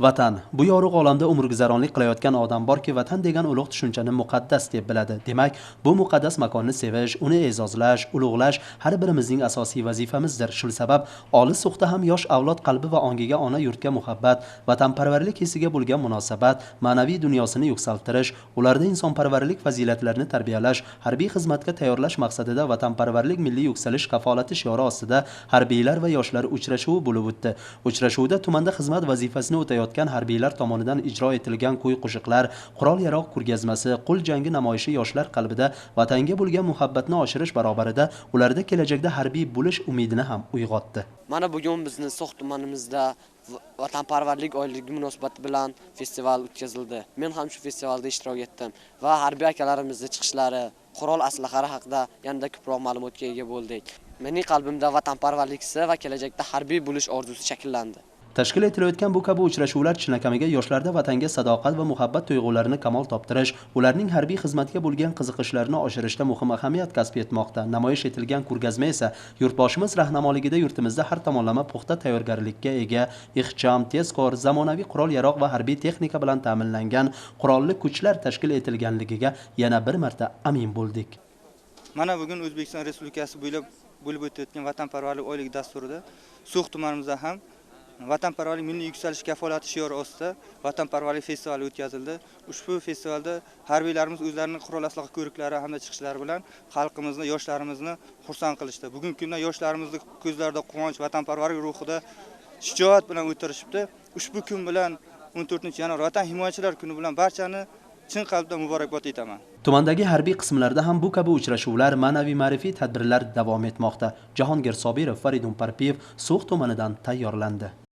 Vatan bu yorug' olamda umrguzaronlik qilayotgan odam borki, vatan degan ulug' tushunchani muqaddas deb biladi. Demak, bu muqaddas makonni sevish, uni e'zozlash, ulug'lash har birimizning asosiy vazifamizdir. Shu sabab olis So'xda ham yosh avlod qalbi va ongiga ona yurtga muhabbat, vatanparvarlik hissiga bo'lgan munosabat, ma'naviy dunyosini yuksaltirish, ularda insonparvarlik fazilatlarini tarbiyalash, harbiy xizmatga tayyorlash maqsadida vatanparvarlik milliy yuksalish kafolati shiori ostida harbiylar va yoshlar uchrashuvi bo'lib o'tdi. Uchrashuvda tumanda xizmat vazifasini o'tayotgan harbiylar tomonidan ijro etilgan kuy-qo'shiqlar, qurol-yarog' ko'rgazmasi, qo'l jangi namoyishi yoshlar qalbida vatanga bo'lgan muhabbatni oshirish barobarida ularda kelajakda harbiy bo'lish umidini ham uyg'otdi. Mana bugun bizni So'x tumanimizda vatanparvarlik oyligi munosabati bilan festival o'tkazildi. Men ham shu festivalda ishtirok etdim va harbiy akalarimizning chiqishlari, qurol aslahalari haqida yanada ko'proq ma'lumotga ega bo'ldik. Mening qalbimda vatanparvarlik hissi va kelajakda harbiy bo'lish orzusi shakllandi. Tashkil etilayotgan bu kabi uchrashuvlar chinakamiga yoshlarda vatanga sadoqat va muhabbat tuyg'ularini kamol toptirish, ularning harbiy xizmatga bo'lgan qiziqishlarini oshirishda muhim ahamiyat kasb etmoqda. Namoyish etilgan ko'rgazma esa yurtboshimiz rahnamoligida yurtimizda har tomonlama puxta tayyorgarlikka ega, ixcham, tezkor, zamonaviy qurol-yarog' va harbiy texnika bilan ta'minlangan qurolli kuchlar tashkil etilganligiga yana bir marta amin bo'ldik. Mana bugun O'zbekiston Respublikasi bo'ylab bo'lib o'tayotgan vatanparvarlik oyligi dasturida So'x tumanimizda ham vatanparvarlik milliy yuksalish kafolati shiori ostida vatanparvarlik festivali o'tkazildi. Ushbu festivalda harbiylarimiz o'zlarining qurol aslaha ko'riklari hamda chiqishlari bilan xalqimizni, yoshlarimizni xursand qilishdi. Bugungi kunda yoshlarimizni ko'zlarida quvonch, vatanparvarlik ruhida shijoat bilan o'tirishibdi. Ushbu kun bilan 14 yanvar Vatan himoyachilari kuni bilan barchani chin qalbdan muborakbod etaman. Tumandagi harbiy qismlarda ham bu kabi uchrashuvlar, ma'naviy ma'rifiy tadbirlar davom etmoqda. Jahongir Sobirov, Faridun Parpiyev, So'x tumanidan tayyorlandi.